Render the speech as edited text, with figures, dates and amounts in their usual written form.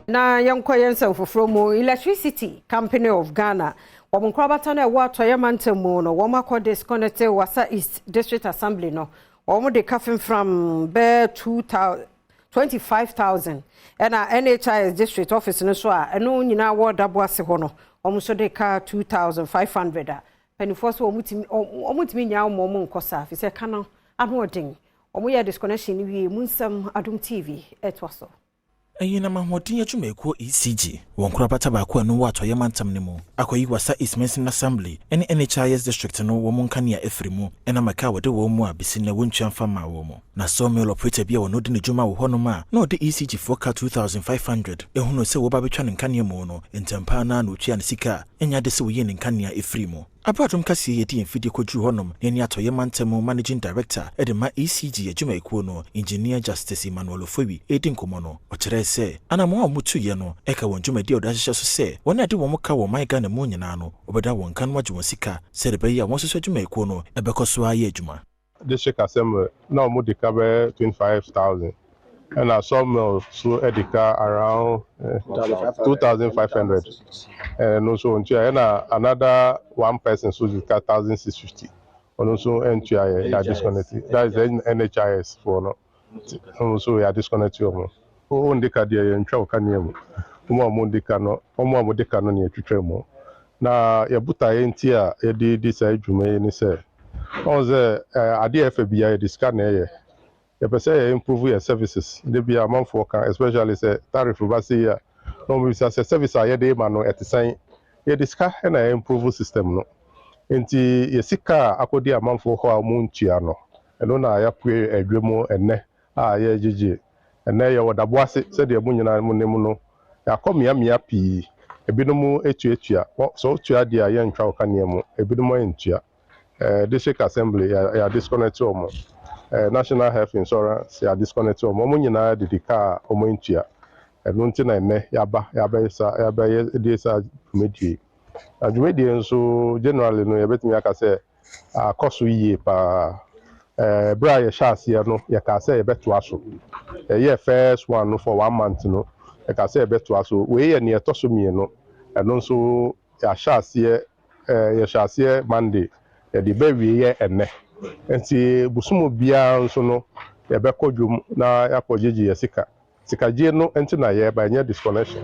Na yɛnkɔ yɛn nsɛm foforɔ mu. Electricity Company of Ghana, wɔn nkorabata no a ɛwɔ Atɔeɛ mantam mu no, wɔn akɔ disconnect Wassa East District Assembly no. Wɔn de ka fimfram bɛɛ 2 25,000, ɛna NHIS District Office no so a ɛno nyinaa wɔ Daboase hɔ no, wɔn nso de ka 2,500 a mpanimfoɔ so wɔn tumi nyaa wɔn nkɔ saa fi sɛ ka no ano ɔden. Wɔn yɛ disconnection no wie mu nsɛm, Adom TV ɛtoa so. Ɛyinam ahoɔden adwumayɛkuo ECG wɔ nkorabata baako a ɛno wɔ Atɔeɛ mantam no mu akɔyi Wassa East Mansin Assembly ne NHIS District no wɔn nkanea afiri mu, ɛnam ɛka a wɔde wɔn mu a bɛsi nnɛ wɔntua mfa mmaa wɔn mu. Na sawmill operator bi a wɔno de ne dwuma wɔ hɔnom a na ɔde ECG foɔ ka 2500 ehunu sɛ wɔba bɛtwa ne nkanea mu no, ntɛmpa naa na otua ne sika a ɛnyɛ ade sɛ wɔyii ne nkanea efiri mu. Abradom kaseɛ yɛdi yɛn mfidie kɔduru hɔnom na ɛne Atɔeɛ mantam managing director ɛde ma ECG adwumayɛkuo no, Engineer Justice Emmanuel Ofori, ɛredi nkɔmmɔ no, ɔkyerɛɛ sɛ anammɔn a wɔtuiɛ no ɛka wɔn dwumadi a wɔde ahyehyɛ so sɛ wɔn a ɛde wɔn ka wɔ man Ghana mu nyinaa no, wɔbɛda wɔn ka no agye wɔn sika sɛde ɛbɛyɛ a wɔn nso so adwumayɛkuo no ɛbɛkɔ so ayɛ adwuma. District Assembly na wɔn de ka bɛyɛ 25,000, ɛna sawmill so de ka around 2,500, ɛno nso ntua, ɛna another one person so de ka 1,650, ɔno nso ntua. Yɛ disconnect, that is NHIS foɔ no, ɔno nso yɛ disconnect wɔn. Wɔn de ka deɛ, yɛn ntwa wɔ kanea mu. Wɔn a wɔn de ka no, wɔn a wɔde ka no na yɛtwitwa mu. Na yɛbuta yɛn ti a yɛde di saa dwuma yi ne sɛ wɔn sɛ adeɛ ɛfɛ bia yɛde sika na ɛyɛ. Yɛpɛ sɛ yɛ improve yɛ services de bi amanfoɔ ka, especially sɛ tariff ba se yi a, na wɔn bisa sɛ service a yɛde ma no ɛte sɛn. Yɛde sika ɛna yɛ improve system no, nti yɛ sika a akɔdi amanfoɔ hɔ a wɔn ntua no, ɛno na yɛapue adwa mu ɛnɛ a yɛgyegye. Ɛnɛ yɛwɔ Daboase, sɛdeɛ mo nyinaa mo nim no, yɛakɔ mmeammea pii. Ebinom etuatua, sɛ otua deɛ a yɛntwa wɔ kanea mu, ebinom ntua. District Assembly yɛ disconnect wɔn, National Health Insurance yɛ disconnect wɔn. Wɔn nyinaa didi kaa a wɔn ntua. Ɛno nti na ɛnɛ yaba yabɛyɛ sa, yabɛyɛ die sa dwumadie. Na dwumadie nso generally no, yɛbɛtumi aka sɛ akɔ so yie paa. Bere a yɛhyɛ aseɛ no, yɛkaa sɛ yɛbɛtoa so. Yɛyɛ first one no for one month no, yɛkaa sɛ yɛbɛtoa so. Wei yɛ nea ɛtɔ so mmienu. Ɛno nso yɛahyɛ aseɛ, yɛhyɛ aseɛ Monday, yɛde bɛwie yɛ ɛnɛ. Nti bosom biara nso no, yɛbɛkɔ dwom na yɛakɔ gyegye yɛ sika. Sikagye no nti na yɛreba, ɛnyɛ disconnection.